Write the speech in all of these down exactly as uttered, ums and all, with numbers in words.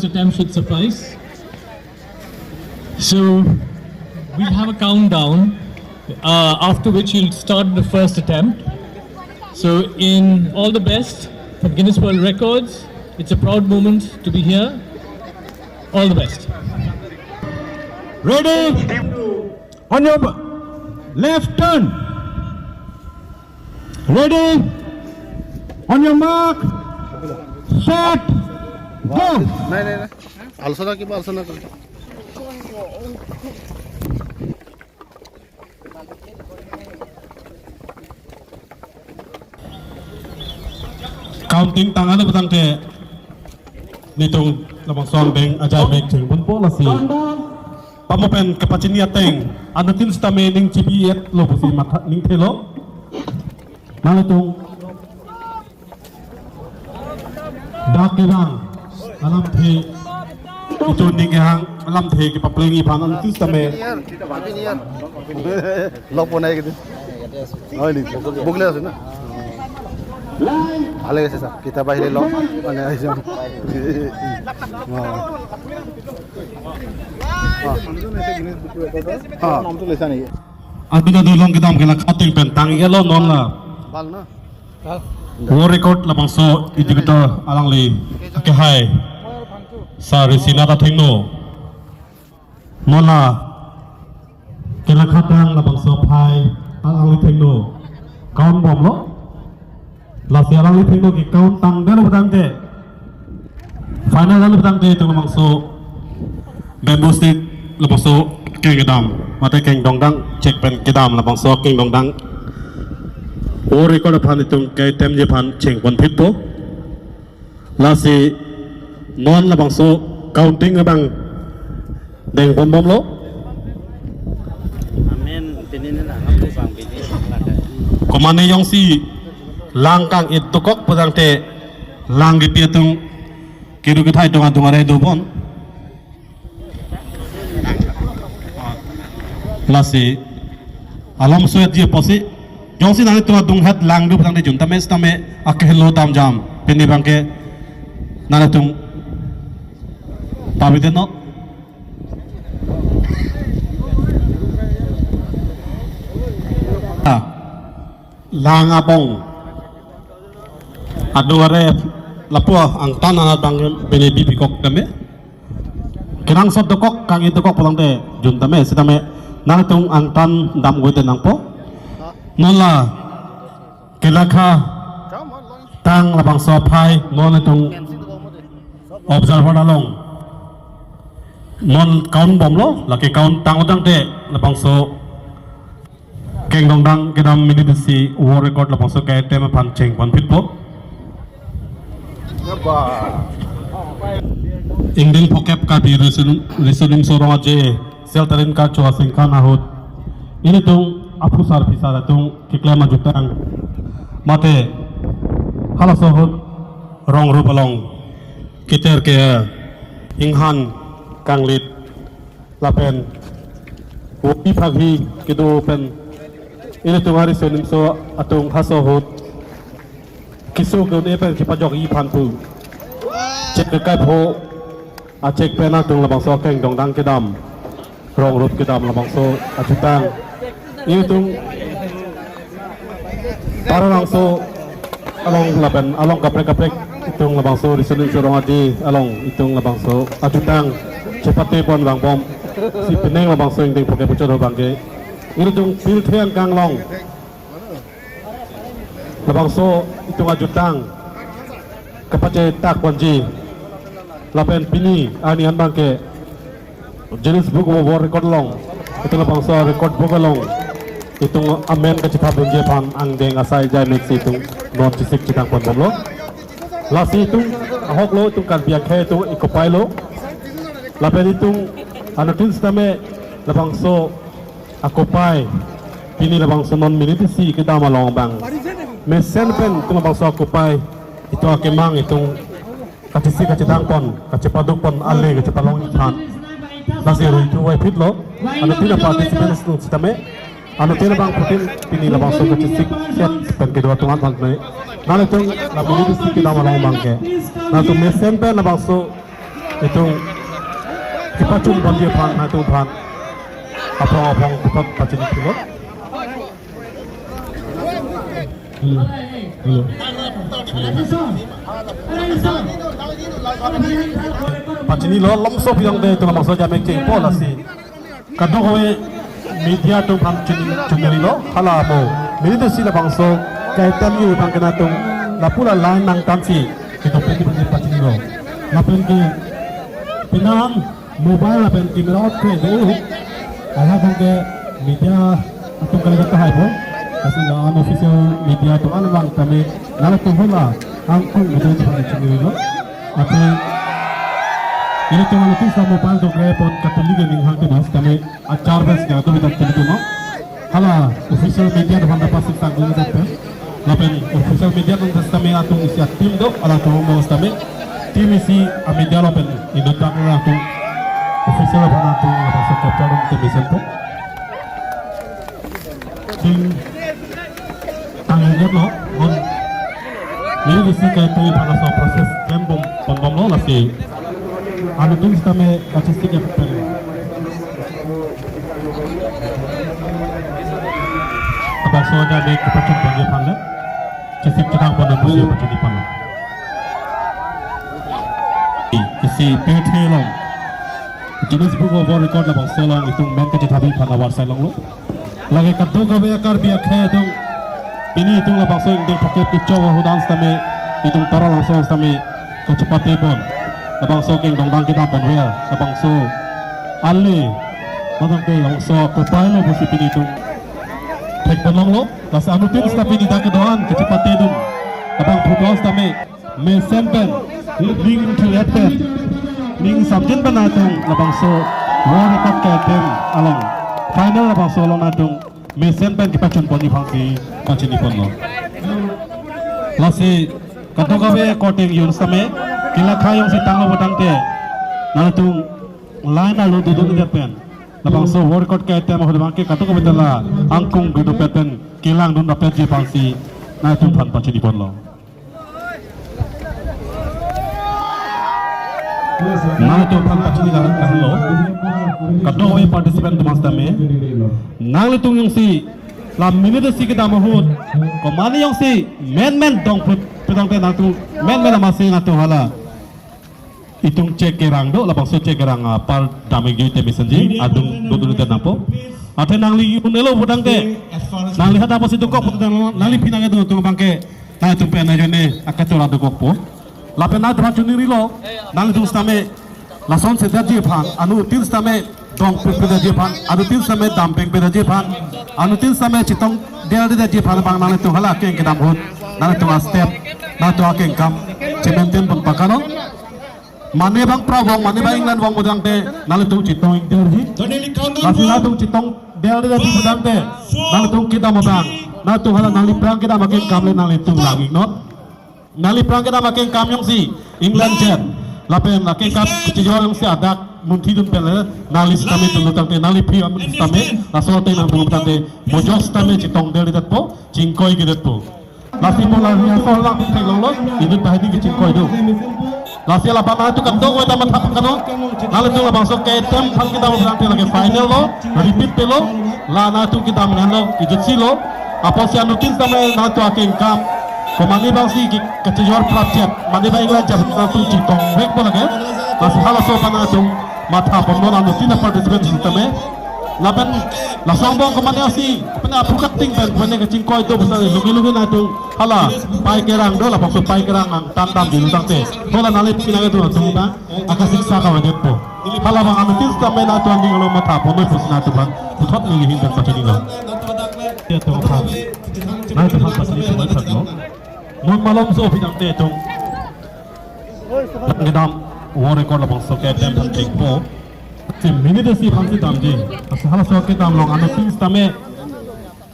Attempt should suffice. So we'll have a countdown, uh, after which you'll start the first attempt. So in all the best for Guinness World Records, it's a proud moment to be here. All the best. Ready? On your left turn. Ready? On your mark. Set. Go. Nahi, nahi, nahi. Alsona ki, alsona ki. Counting tang anu petang ke nelitum labangso angdeng ajai mek chengponpo lasi. Pamo pen kepachini ateng anuttin sitame ning chibi-etlo pusi matha ningthelo. Nanglitum dak kevang alamthe, itum ning kehang alamthe kepaplengji aphan anuttin sitame. Lok ponai gitu. Oh, ini buk-, bukle ase na. Ale ase sa. Kita bahile lok. Mane aisam. Oh. Oh. Oh. Adu adu along kedam ke la cutting pen tang-iklo non la. Bal na. World record labangso executor alangli akehai Sir Risina ta thengno. Non la kelakha tang labangso aphai alangli thengno. Count bomlo. Lasi alangli thengno ke count tangdetlo petang ke. Final dalo petang ke itum labangso bamboo stick labangso keng kedam. Mate keng dongdang chek pen kedam labangso keng dongdang. World record aphan itum ketemji aphan chengponphitpo. Lasi non labangso counting abang dengponbomlo. Amen. Pini na, aku bang pini. Komane jongsi lang kang-it dokok petang te lang kepi atum kedo kethai atum adung arai dobom. Lasi alam suet ji apotsi jongsi nanglitum adunghet lang do petang te jun tame sitame akehelo damjam. Pini abangke nanglitum pabite no. Ah, lang abong adung arai lapu angtan anat abang pini bipikok tame. Kenangsot dokok, kang-it dokok pulang te jun tame sitame nanglitum angtan damgoi te nangpo. Non la kelakha tang labangso aphai non itum observer along non count bomlo, lake count tang-o tangte labangso keng dongdang kedam minute isi world record labangso ketem aphan chengponphitpo. Ingdeng phokep Karbi Riso Nimso Rong Aje, Seltarin Karcho Asengkan ahut ilitum aphusar phisar atum keklem ajutang mate halaso ahut rong rup along keter ke inghan kanglit lapen wopi phaghi kedo pen ilitum Riso Nimso atum halaso ahut keso ke-un-e pen kepajokji aphan pu chek kekai pho achek pen atum labangso keng dongdang kedam rong rup kedam labangso ajutang. Itum Taralangso along lapen along kaprek kaprek itum labangso Riso Nimso Rong Aje along itum labangso ajutang chepate pon vangbom si penang labangso ingdeng phokep puchot abangke itum pilthe angkang along labangso itum ajutang kapachetak ponji lapen pini arni an abangke Guinness Book of World Record along, itum labangso record book along itum amen kachethapdunji aphan angdeng asai jai mek si itum non chesik chetang ponbomlo. Lasi itum ahoklo, itum Karbi akhei itum ekopailo. Lapen itum anuttin sitame labangso akopai pini labangso non minute isi kedam along abang mesen pen itum labangso akopai itum akemang itum kachesik kachetang pon, kachepaduk pon, ale kachepalongji aphan. Lasi rui thu vai phitlo, anuttin a-participants atum sitame, anuttin abangphutin pini labangso kachesik set pen kedo atum aphan me. Nanglitum la minute isi kedam along abangke nanglitum mesen pen labangso Itum kepachun ponji aphan, nangtum aphan aphong aphong puthot pachini thulo. Hello. Hello. Pachinilo, longso aphi tangte itum labangso jame kengpo lasi. Kadokave media atum aphan chun-, chunrilo, hala mo. Minute isi labangso kaitem yo aphan ke nangtum lapu la line nangtangsi itum pen pen pachinilo. Lapen ke penang mobile lapen camera off kre do. Hala abang ke media atum kali kata hai bo. Lasi la unofficial media atum anvang tame nangtum hala angkung media atum chunrilo. Athe ilitum anuttin sa mobile dokre apot katulik aning hang temas tame achar bes katu bidak tumi tumo. Hala official media atum aphan ta pasik sang dun jat pen. Lapen official media atum sitame atum isi a-team do, hala atum mo sitame team isi a-media lapen inut dak atum official aphan atum lapen sa capture dun team isi atum. Ting tanglo, non. Minute isi kaitem aphan laso process klem bom, bom bomlo lasi. Anuttin sitame kachesik ya pen. Labangso jame kepachun ponji aphan le. Chesik chedang pon pusi pachini ponlo. Isi pirthe along Guinness Book of World Record labangso along itum men kachethapji aphan awar sai longlo. Lake kadokave Karbi akhei atum pini itum labangso ingdeng thakep kechok ahudan sitame itum Taralangso sitame kachepate pon. Labangso kengdong dang kedam ponver. Labangso ale, matang ke labangso kopai lo pusi pini itum thek pon longlo. Lasi anuttin sita pini dak kedo-an kachepate dun. Labang football sitame mesen pen, ning thurep pen, ning samjin pen nangtum labangso World Record kaitem along, final labangso along nangtum mesen pen kepachun ponji aphansi pachini ponlo. Lasi kadokave korte ingjun sitame, kelakha jongsi tanglo putangte, nangtum line arlo dodun det pen labangso World Record kaitem ahut abang ke kadokave ta la angkung kedo pet pen kelang dun rapetji aphansi nangtum aphan pachini ponlo. Nangtum aphan pachini lang kanglo. Kadokave participant atum sitame, nanglitum jongsi la minute isi kedam ahut, komane jongsi men men dong put putangte nangtum men men amatsi nangtum hala itum chek kerang do, labangso chek kerang apar dam-ik jui te mesenji, adung dodun te nangpo. Athe nangli un-elo putangte, nangli hadak apotsi dokok putang, nangli phi nangkedun atum abang ke nangtum pen ajoine akachora dokokpo. Lapen nangtum aphan chunrilo, nangtum sitame lason sedetji aphan, anuttin sitame dong pipedetji aphan, anuttin sitame dam pengpedetji aphan, anuttin sitame chetongdeldetji aphan abang nangtum hala akeng kedam ahut nangtum a-step, nangtum akengkam che-maintain pon pakano. Mane abang Pra vong, mane abang England vong putangte nangtum chetong ingderji. Lasi nangtum chetongdeldetji putangte nangtum kedam abang, nangtum hala nangli aphrang kedam akengkam le nanglitum lang-iknon. Nangli aphrang kedam akengkam jongsi England jet, lapen akengkam kachejor jongsi adak munthi dun pen le, nangli sitame tunlo tangte, nangli aphi amun sitame, laso ateng nangdun tangte, mojok sitame chetongdeldetpo, chingkoidetpo. Lasi mo la rehearsal lang theklonglo, inut banghini kachingkoi do. Lasi laban nangtum kadokave ta matha pakano. Nanglitum labangso kaitem aphan kedam aphrang te lake final lo, repeat pelo. La nangtum kedam nanglo, ijutsi lo. Apotsi anuttin sitame nangtum akengkam, komane abangsi ke kachejor prapjep, mane abang England jep nangtum chetongvekpo lake. Lasi halaso aphan nangtum matha ponnon anuttin a-participant sitame. Lapen laso angbong komane asi, pene aphu kating pen, pene kachingkoi do pusi lugi lugi nangtum hala pai kerang do, labangso pai kerang angtan damji putangte, hala nangli phi nangkedun atum ta akasiksa kavedetpo. Hala abang anuttin sitame nangtum aning along matha ponnoi pusi nangtum aphan puthot neli ahin pen pachinilo. Nangtum aphan, nangtum aphan pachini ponnoi thaklo. Non malomso aphi tangte itum kedam World Record labangso kaitem aphan chingpo. Si minute isi aphansi damji. Lasi halaso kedam along anuttin sitame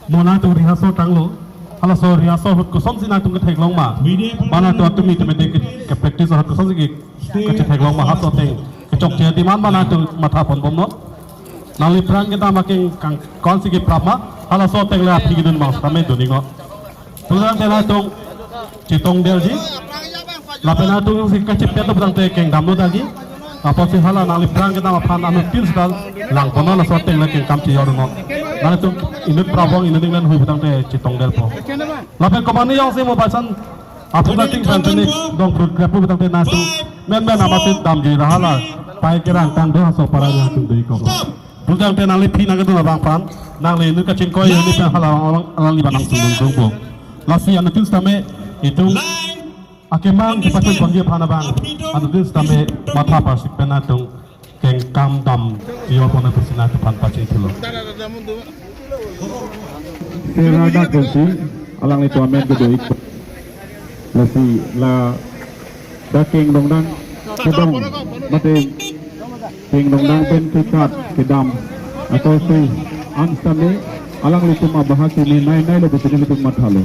mo nangtum rehearsal tanglo. Halaso rehearsal ahut kosonsi nangtum ketheklong ma, ba nangtum atum mi tame ke, ke practice ahut kosonsi ke, kachetheklong ma, halaso ateng kechokche demand ma nangtum matha ponbomnon. Nangli aphrang kedam akeng kang konsi keprap ma, halaso ateng le aphi kedun abang sitame dun-iknon. Pulangte nangtum chetongdelji. Lapen nangtum si kachepet lo pulangte kengdamlo daji. Apotsi hala nangliphrang kedam aphan anuttin seta langponnon, laso ateng le kengkam chejor non. Nanglitum inut prabang inut inglen hui putangte chetongdetpo. Lapen komane jongsi mo baisan apun ating phan chini dong prut krepu putangte nangtum menmen amatsi damjui ra hala pai kerang tang do aso para nangtum dei ko. Putangte nangli phi nangkedun abang aphan, nangli inut kachingkoi ini pen hala alang alang liba nangtum dungpo. Lasi anuttin sitame itum akemang kepachun panggi aphan abang anuttin sitame matha parsik pen atum kengkam damjui pon pusi nangtum aphan pachini thulo. Sera dak pensi alanglitum amen kedo-ik. Lasi ladak kengdongdang kedong mate kengdongdang pen kekat kedam akorte an sitame alanglitum abahak kimi nai nai lo pusi nelitum mathalo.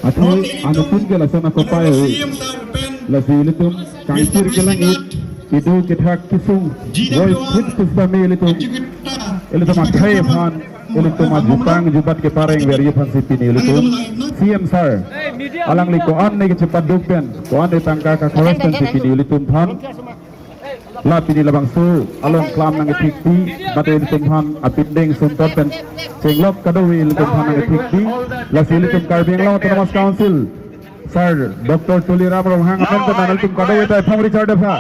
Athe anuttin ke lason akopai ave. Lasi ilitum kangsir kelang-ik, kedo kethak kesung, voice hit sitame ilitum, ilitum akhei aphan, ilitum ajutang jubat kepareng verji aphansi pini ilitum C M sir alangli ko-an ne kechepaduk pen, ko-an ne tangka kakhoros pensi pini ilitum aphan la pini labangso along klam nangkethekpi, mate ilitum aphan apindeng suntot pen chenglok kadokave ilitum aphan nangkethekpi. Lasi ilitum Karbi Anglong Autonomous Council sir Doctor Tuliram Ronghang amen pen nanglitum kadokave ta iphong Richard Depha.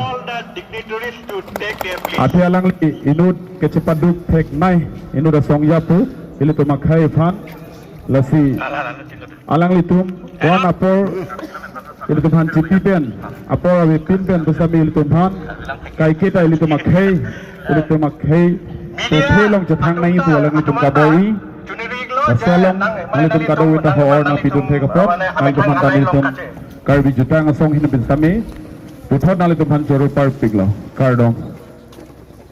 Athe alangli inut kechepaduk theknei inut asong japo ilitum akhei aphan. Lasi alanglitum ko-an apor ilitum aphan chipi pen, apor avepin pen pusitame ilitum aphan kaiketa ilitum akhei, ilitum akhei kethe along chethangnei pu alanglitum kadoi. Laso along nanglitum kadoi ta hor nangpidun thek apot nanglitum aphan ta nelitum Karbi Jutang Asong ahin pen sitame puthot nanglitum aphan choro parpiklo. Kardom.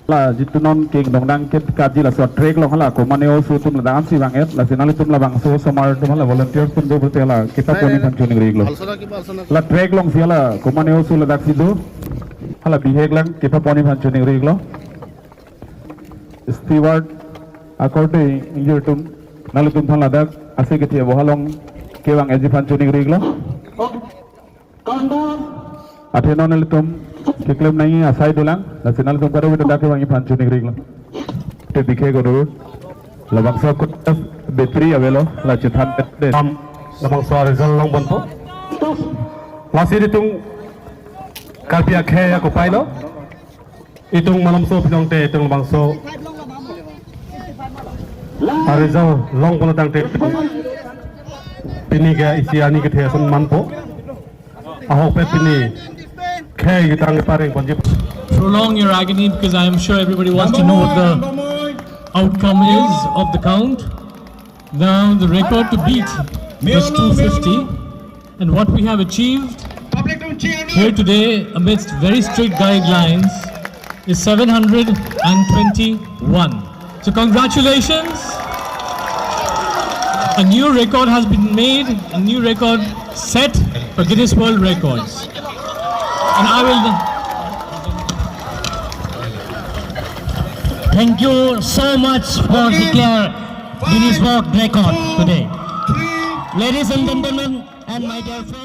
La jitu non kengdongdang ke kaji laso track along hala komane oso atum ladak ansi vang-et, lasi nanglitum labangso osomar atum hala volunteer atum do pute hala kepaponji aphan choningri-iklo. La track alongsi hala komane oso ladaksi do, hala bihek lang kepaponji aphan choningri-iklo. Steward akorte ingjir atum nanglitum aphan ladak ase kethe abo along kevang-etji aphan choningri-iklo. Athe non ilitum keklem nangji asai dolang, lasi nanglitum kadokave ta dak kevangji aphan choningri-iklo. Te bihek kedo, labangso kut battery avelo, la chethan det. Am, labangso result longponpo. Lasi itum Karbi akhei akopai lo. Itum malomso pinong te itum labangso aresult longpon tangte pini ke isi ani kethe ason manpo. Ahokpet pini khei jutang parengponji. Prolong your agony because I am sure everybody wants to know what the outcome is of the count. Now the record to beat was two fifty. And what we have achieved here today amidst very strict guidelines is seven hundred and twenty-one. So congratulations. A new record has been made, a new record set for Guinness World Records. And I will Thank you so much for declare Guinness World Record today. Ladies and gentlemen, and my dear friends.